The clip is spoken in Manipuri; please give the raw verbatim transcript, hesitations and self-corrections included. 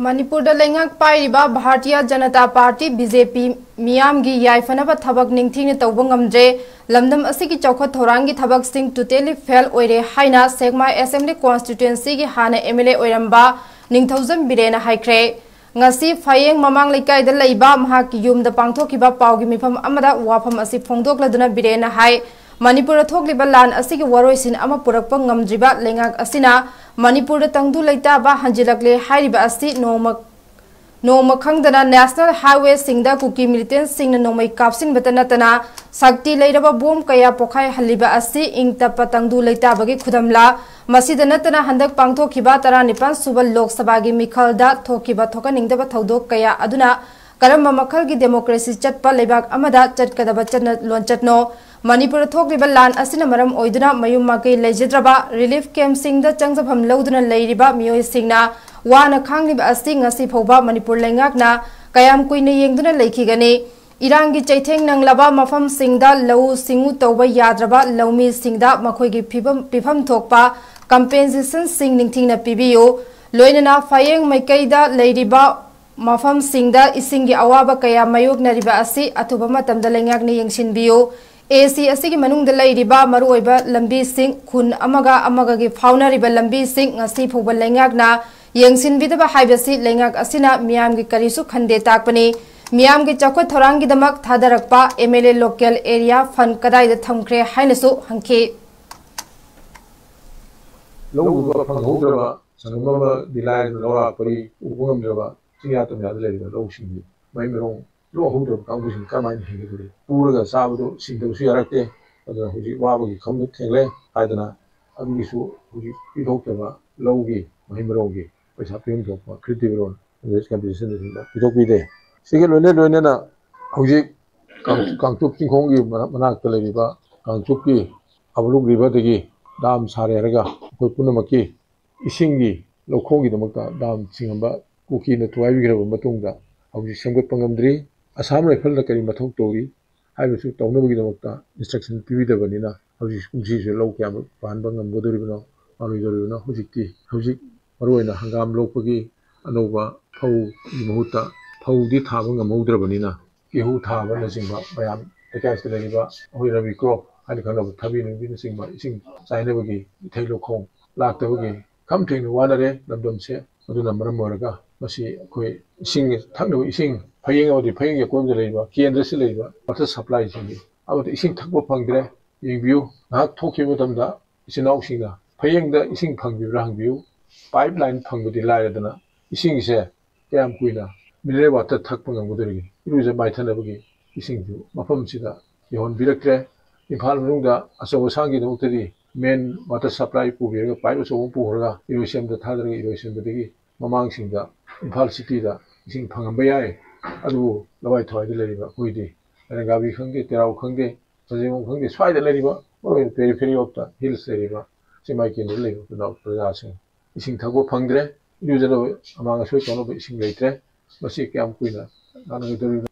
ꯃꯅꯤꯄꯨꯔꯗ ꯂꯩꯉꯥꯛ ꯄꯥꯏꯔꯤꯕ Bharatiya Janata party, B J ꯄꯤ, ꯃꯤꯌꯥꯝꯒꯤ ꯌꯥꯏꯐꯅꯕ ꯊꯕꯛ ꯅꯤꯡꯊꯤꯅ ꯇꯧꯕ ꯉꯝꯗ꯭ꯔꯦ꯫ ꯂꯝꯗꯝ ꯑꯁꯤꯒꯤ ꯆꯥꯎꯈꯠ ꯊꯧꯔꯥꯡꯒꯤ ꯊꯕꯛꯁꯤꯡ totally fail ꯑꯣꯏꯔꯦ ꯍꯥꯏꯅ ꯁꯦꯛꯃꯥꯏ Assembly Constituencyꯒꯤ ꯍꯥꯟꯅ M L A ꯑꯣꯏꯔꯝꯕ ꯅꯤꯡꯊꯧꯖꯝ ꯕꯤꯔꯦꯟꯅ ꯍꯥꯏꯈ꯭ꯔꯦ꯫ ꯉꯁꯤ ꯐꯌꯦꯡ ꯃꯃꯥꯡ ꯂꯩꯀꯥꯏꯗ ꯂꯩꯕ ꯃꯍꯥꯛꯀꯤ ꯌꯨꯝꯗ ꯄꯥꯡꯊꯣꯛꯈꯤꯕ ꯄꯥꯎꯒꯤ ꯃꯤꯐꯝ ꯑꯃꯗ ꯋꯥꯐꯝ ꯑꯁꯤ ꯐꯣꯡꯗꯣꯛꯂꯗꯨꯅ ꯕꯤꯔꯦꯟꯅ ꯍꯥꯏ, ꯃꯅꯤꯄꯨꯔꯗ ꯊꯣꯛꯂꯤꯕ ꯂꯥꯟ ꯑꯁꯤꯒꯤ ꯋꯥꯔꯣꯏꯁꯤꯟ ꯑꯃ ꯄꯨꯔꯛꯄ ꯉꯝꯗ꯭ꯔꯤꯕ ꯂꯩꯉꯥꯛ ꯑꯁꯤꯅ ꯃꯅꯤꯄꯨꯔꯗ ꯇꯪꯗꯨ ꯂꯩꯇꯥꯕ ꯍꯟꯖꯤꯜꯂꯛꯂꯦ ꯍꯥꯏꯔꯤꯕ ꯑꯁꯤ ꯅꯣꯡꯃ, ꯅꯣꯡꯃ ꯈꯪꯗꯅ National Highwayꯁꯤꯡꯗ ꯀꯨꯀꯤ militantꯁꯤꯡꯅ ꯅꯣꯡꯃꯩ ꯀꯥꯞꯁꯤꯟꯕꯇ ꯅꯠꯇꯅ ꯁꯛꯇꯤ ꯂꯩꯔꯕ ꯕꯣꯝ ꯀꯌꯥ ꯄꯣꯈꯥꯏꯍꯜꯂꯤꯕ ꯑꯁꯤ ꯏꯪ ꯇꯞꯄ ꯇꯪꯗꯨ ꯂꯩꯇꯥꯕꯒꯤ ꯈꯨꯗꯝꯂ? ꯃꯁꯤꯗ ꯅꯠꯇꯅ ꯍꯟꯗꯛ ꯄꯥꯡꯊꯣꯛꯈꯤꯕ ꯇꯔꯥꯅꯤꯄꯥꯟ ꯁꯨꯕ ꯂꯣꯛ ꯁꯚꯥꯒꯤ ꯃꯤꯈꯜꯗ ꯊꯣꯛꯈꯤꯕ ꯊꯣꯛꯍꯟꯅꯤꯡꯗꯕ ꯊꯧꯗꯣꯛ ꯀꯌꯥ ꯑꯗꯨꯅ ꯀꯔꯝꯕ ꯃꯈꯜꯒꯤ democracy ꯆꯠꯄ ꯂꯩꯕꯥꯛ ꯑꯃꯗ ꯆꯠꯀꯗꯕ ꯆꯠꯅ ꯂꯣꯟꯆꯠꯅꯣ? ꯃꯅꯤꯄꯨꯔꯗ ꯊꯣꯛꯂꯤꯕ ꯂꯥꯟ ꯑꯁꯤꯅ ꯃꯔꯝ ꯑꯣꯏꯗꯨꯅ ꯃꯌꯨꯝ ꯃꯀꯩ ꯂꯩꯖꯗ꯭ꯔꯕ relief campꯁꯤꯡꯗ ꯆꯪꯖꯐꯝ ꯂꯧꯗꯨꯅ ꯂꯩꯔꯤꯕ ꯃꯤꯑꯣꯏꯁꯤꯡꯅ ꯋꯥꯅ ꯈꯥꯡꯂꯤꯕ ꯑꯁꯤ ꯉꯁꯤ ꯐꯥꯎꯕ ꯃꯅꯤꯄꯨꯔ ꯂꯩꯉꯥꯛꯅ ꯀꯌꯥꯝ ꯀꯨꯏꯅ ꯌꯦꯡꯗꯨꯅ ꯂꯩꯈꯤꯒꯅꯤ? ꯏꯔꯥꯡꯒꯤ ꯆꯩꯊꯦꯡ ꯅꯪꯂꯕ ꯃꯐꯝꯁꯤꯡꯗ ꯂꯧꯎ ꯁꯤꯡꯎ ꯇꯧꯕ ꯌꯥꯗ꯭ꯔꯕ ꯂꯧꯃꯤꯁꯤꯡꯗ ꯃꯈꯣꯏꯒꯤ ꯐꯤꯕꯝ, ꯄꯤꯐꯝ ꯊꯣꯛꯄ compensationꯁꯤꯡ ꯅꯤꯡꯊꯤꯅ ꯄꯤꯕꯤꯌꯨ꯫ ꯂꯣꯏꯅꯅ ꯐꯌꯦꯡ ꯃꯥꯏꯀꯩꯗ ꯂꯩꯔꯤꯕ ꯃꯐꯝꯁꯤꯡꯗ ꯏꯁꯤꯡꯒꯤ ꯑꯋꯥꯕ ꯀꯌꯥ ꯃꯥꯌꯣꯛꯅꯔꯤꯕ ꯑꯁꯤ ꯑꯊꯨꯕ ꯃꯇꯝꯗ ꯂꯩꯉꯥꯛꯅ ꯌꯦꯡꯁꯤꯟꯕꯤꯌꯨ꯫ ꯑꯦ ꯁꯤ ꯑꯁꯤꯒꯤ ꯃꯅꯨꯡꯗ ꯂꯩꯔꯤꯕ ꯃꯔꯨꯑꯣꯏꯕ ꯂꯝꯕꯤꯁꯤꯡ, ꯈꯨꯟ ꯑꯃꯒ ꯑꯃꯒꯒꯤ ꯐꯥꯎꯅꯔꯤꯕ ꯂꯝꯕꯤꯁꯤꯡ ꯉꯁꯤ ꯐꯥꯎꯕ ꯂꯩꯉꯥꯛꯅ ꯌꯦꯡꯁꯤꯟꯕꯤꯗꯕ ꯍꯥꯏꯕꯁꯤ ꯂꯩꯉꯥꯛ ꯑꯁꯤꯅ ꯃꯤꯌꯥꯝꯒꯤ ꯀꯔꯤꯁꯨ ꯈꯟꯗꯦ ꯇꯥꯛꯄꯅꯤ꯫ ꯃꯤꯌꯥꯝꯒꯤ ꯆꯥꯎꯈꯠ ꯊꯧꯔꯥꯡꯒꯤꯗꯃꯛ ꯊꯥꯗꯔꯛꯄ M L A local area fund ꯀꯗꯥꯏꯗ ꯊꯝꯈ꯭ꯔꯦ ꯍꯥꯏꯅꯁꯨ ꯍꯪꯈꯤ꯫ ꯂꯧ ꯎꯕ ꯐꯪꯍꯧꯗ꯭ꯔꯕ, ꯁꯪꯒꯝ ꯑꯃꯗꯤ ꯂꯥꯏꯔꯗꯅ ꯂꯧꯔꯥꯛꯄꯒꯤ ꯎꯕ ꯉꯝꯗ꯭ꯔꯕ ꯆꯤꯡꯌꯥ ꯇꯝꯌꯥꯗ ꯂꯩꯔꯤꯕ ꯂꯧꯁꯤꯡꯗꯤ ꯃꯍꯩ ꯃꯔꯣꯡ ꯂꯣꯛꯍꯧꯗ꯭ꯔꯕ ꯀꯥꯡꯕꯨꯁꯤꯡ ꯀꯔꯝꯍꯥꯏꯅ ꯍꯤꯡꯒꯗꯧꯔꯤ? ꯄꯨꯔꯒ ꯆꯥꯕꯗꯨ ꯁꯤꯡꯗꯕꯁꯨ ꯌꯥꯔꯛꯇꯦ꯫ ꯑꯗꯨꯅ ꯍꯧꯖꯤꯛ ꯋꯥꯕꯒꯤ ꯈꯝꯗꯨ ꯊꯦꯡꯂꯦ ꯍꯥꯏꯗꯅ ꯑꯗꯨꯒꯤꯁꯨ ꯍꯧꯖꯤꯛ ꯄꯤꯊꯣꯛꯇꯕ ꯂꯧꯒꯤ ꯃꯍꯩ ꯃꯔꯣꯡꯒꯤ ꯄꯩꯁꯥ ꯄꯤꯐꯝ ꯊꯣꯛꯄ credit ꯄꯤꯐꯝ ꯊꯣꯛꯄ compensation ꯁꯤꯡꯗ ꯄꯤꯊꯣꯛꯄꯤꯗꯦ꯫ ꯁꯤꯒ ꯂꯣꯏꯅ ꯂꯣꯏꯅꯅ ꯍꯧꯖꯤꯛ ꯀꯥꯡ-, ꯀꯥꯡꯆꯨꯞ ꯆꯤꯡꯈꯣꯡꯒꯤ ꯃꯅꯥꯛ-, ꯃꯅꯥꯛꯇ ꯂꯩꯔꯤꯕ ꯀꯥꯡꯆꯨꯞꯀꯤ ꯑꯕꯂꯨꯛ river ꯗꯒꯤ dam ꯁꯥꯔꯦ ꯍꯥꯏꯔꯒ ꯑꯩꯈꯣꯏ ꯄꯨꯝꯅꯃꯛꯀꯤ ꯏꯁꯤꯡꯒꯤ ꯂꯧꯈꯣꯡꯒꯤꯗꯃꯛꯇ dam ꯆꯤꯡꯉꯝꯕ ꯀꯨꯀꯤꯅ ꯊꯨꯒꯥꯏꯕꯤꯈ꯭ꯔꯕ ꯃꯇꯨꯡꯗ ꯍꯧꯖꯤꯛ ꯁꯦꯝꯒꯠꯄ ꯉꯝꯗ꯭ꯔꯤ꯫ ꯑꯁꯥꯝ ꯔꯥꯏꯐꯜꯅ ꯀꯔꯤ ꯃꯊꯧ ꯇꯧꯔꯤ ꯍꯥꯏꯕꯁꯨ ꯇꯧꯅꯕꯒꯤꯗꯃꯛꯇ instruction ꯄꯤꯕꯤꯗꯕꯅꯤꯅ ꯍꯧꯖꯤꯛ ꯀꯨꯝꯁꯤꯁꯨ ꯂꯧ ꯀꯌꯥꯃꯨꯛ ꯄꯥꯟꯕ ꯉꯝꯒꯗꯧꯔꯤꯕꯅꯣ, ꯄꯥꯜꯂꯣꯏꯗꯧꯔꯤꯕꯅꯣ? ꯍꯧꯖꯤꯛꯇꯤ, ꯍꯧꯖꯤꯛ ꯃꯔꯨꯑꯣꯏꯅ ꯍꯪꯒꯥꯝ ꯂꯣꯛꯄꯒꯤ ꯑꯅꯧꯕ ꯐꯧꯒꯤ ꯃꯍꯨꯠꯇ ꯐꯧꯗꯤ ꯊꯥꯕ ꯉꯝꯍꯧꯗ꯭ꯔꯕꯅꯤꯅ, ꯒꯦꯍꯨ ꯊꯥꯕꯅꯆꯤꯡꯕ ꯃꯌꯥꯝ ꯂꯩꯀꯥꯏꯁꯤꯗ ꯂꯩꯔꯤꯕ ꯑꯩꯈꯣꯏ ꯔꯕꯤ ꯀ꯭ꯔꯣꯞ ꯍꯥꯏꯅ ꯈꯪꯅꯕ ꯊꯕꯤ ꯅꯨꯡꯕꯤꯅꯆꯤꯡꯕ ꯏꯁꯤꯡ ꯆꯥꯏꯅꯕꯒꯤ ꯏꯊꯩ ꯂꯧꯈꯣꯡ ꯂꯥꯛꯇꯕꯒꯤ ꯈꯝ ꯊꯦꯡꯅ ꯋꯥꯅꯔꯦ ꯂꯝꯗꯝꯁꯦ꯫ ꯑꯗꯨꯅ ꯃꯔꯝ ꯑꯣꯏꯔꯒ ꯃꯁꯤ ꯑꯩꯈꯣꯏ ꯏꯁꯤꯡ ꯊꯛꯅꯕ ꯏꯁꯤꯡ ꯐꯌꯦꯡ ꯑꯃꯗꯤ ꯐꯌꯦꯡꯒꯤ ꯑꯀꯣꯏꯕꯗ ꯂꯩꯔꯤꯕ ꯀꯦꯟꯗ꯭ꯔꯁꯤ ꯂꯩꯔꯤꯕ ꯋꯥꯇꯔ ꯁꯄ꯭ꯂꯥꯏꯁꯤꯡꯒꯤ ꯑꯃꯗꯤ ꯏꯁꯤꯡ ꯊꯛꯄ ꯐꯪꯗ꯭ꯔꯦ꯫ ꯌꯦꯡꯕꯤꯌꯨ, ꯉꯥꯏꯍꯥꯛ ꯊꯣꯛꯈꯤꯕ ꯃꯇꯝꯗ ꯏꯆꯤꯟ ꯏꯅꯥꯎꯁꯤꯡꯅ ꯐꯌꯦꯡꯗ ꯏꯁꯤꯡ ꯐꯪꯕꯤꯕ꯭ꯔꯥ ꯍꯪꯕꯤꯌꯨ꯫ ꯄꯥꯏꯞ ꯂꯥꯏꯟ ꯐꯪꯕꯗꯤ ꯂꯥꯏꯔꯗꯅ ꯏꯁꯤꯡꯁꯦ ꯀꯌꯥꯝ ꯀꯨꯏꯅ ꯃꯤꯅꯔꯦꯜ ꯋꯥꯇꯔ ꯊꯛꯄ ꯉꯝꯒꯗꯧꯔꯤꯒꯦ? ꯏꯔꯨꯖ ꯃꯥꯏꯊꯅꯕꯒꯤ ꯏꯁꯤꯡꯁꯨ ꯃꯐꯝꯁꯤꯗ ꯌꯧꯍꯟꯕꯤꯔꯛꯇ꯭ꯔꯦ꯫ ꯏꯝꯐꯥꯜ ꯃꯅꯨꯡꯗ ꯑꯆꯧ ꯑꯁꯥꯡꯒꯤꯗꯃꯛꯇꯗꯤ ꯃꯦꯟ ꯋꯥꯇꯔ ꯁꯄ꯭ꯂꯥꯏ ꯄꯨꯕꯤꯔꯒ ꯄꯥꯏꯞ ꯑꯆꯧꯕ ꯑꯃ ꯄꯨꯈ꯭ꯔꯒ ꯏꯔꯣꯏꯁꯦꯝꯗ ꯊꯥꯗꯔꯒ ꯏꯔꯣꯏꯁꯦꯝꯕꯗꯒꯤ ꯃꯃꯥꯡꯁꯤꯡꯗ ꯏꯝꯐꯥꯜ ꯁꯤꯇꯤꯗ ꯏꯁꯤꯡ ꯐꯪꯍꯟꯕ ꯌꯥꯏ꯫ ꯑꯗꯨꯕꯨ ꯂꯋꯥꯏ ꯊꯋꯥꯏꯗ ꯂꯩꯔꯤꯕ ꯑꯩꯈꯣꯏꯗꯤ ꯂꯥꯏꯔꯪꯒꯥꯕꯤ ꯈꯪꯗꯦ, ꯇꯦꯔꯥꯎ ꯈꯪꯗꯦ, ꯁꯖꯤꯡꯕꯝ ꯈꯪꯗꯦ, ꯁ꯭ꯋꯥꯏꯗ ꯂꯩꯔꯤꯕ ꯃꯔꯨ ꯑꯣꯏꯅ periphery of the hills ꯂꯩꯔꯤꯕ ꯆꯤꯡꯃꯥꯏ ꯀꯦꯟꯗ꯭ꯔꯗ ꯂꯩꯕ ꯈꯨꯟꯅꯥꯎ ꯄ꯭ꯔꯖꯥꯁꯤꯡ ꯏꯁꯤꯡ ꯊꯛꯄ ꯐꯪꯗ꯭ꯔꯦ꯫ ꯏꯔꯨꯖꯅꯕ ꯑꯃꯥꯡ ꯑꯁꯣꯏ ꯇꯧꯅꯕ ꯏꯁꯤꯡ ꯂꯩꯇ꯭ꯔꯦ꯫ ꯃꯁꯤ ꯀꯌꯥꯝ ꯀꯨꯏꯅ ꯉꯥꯛꯅꯒꯗꯧꯔꯤꯕꯅꯣ?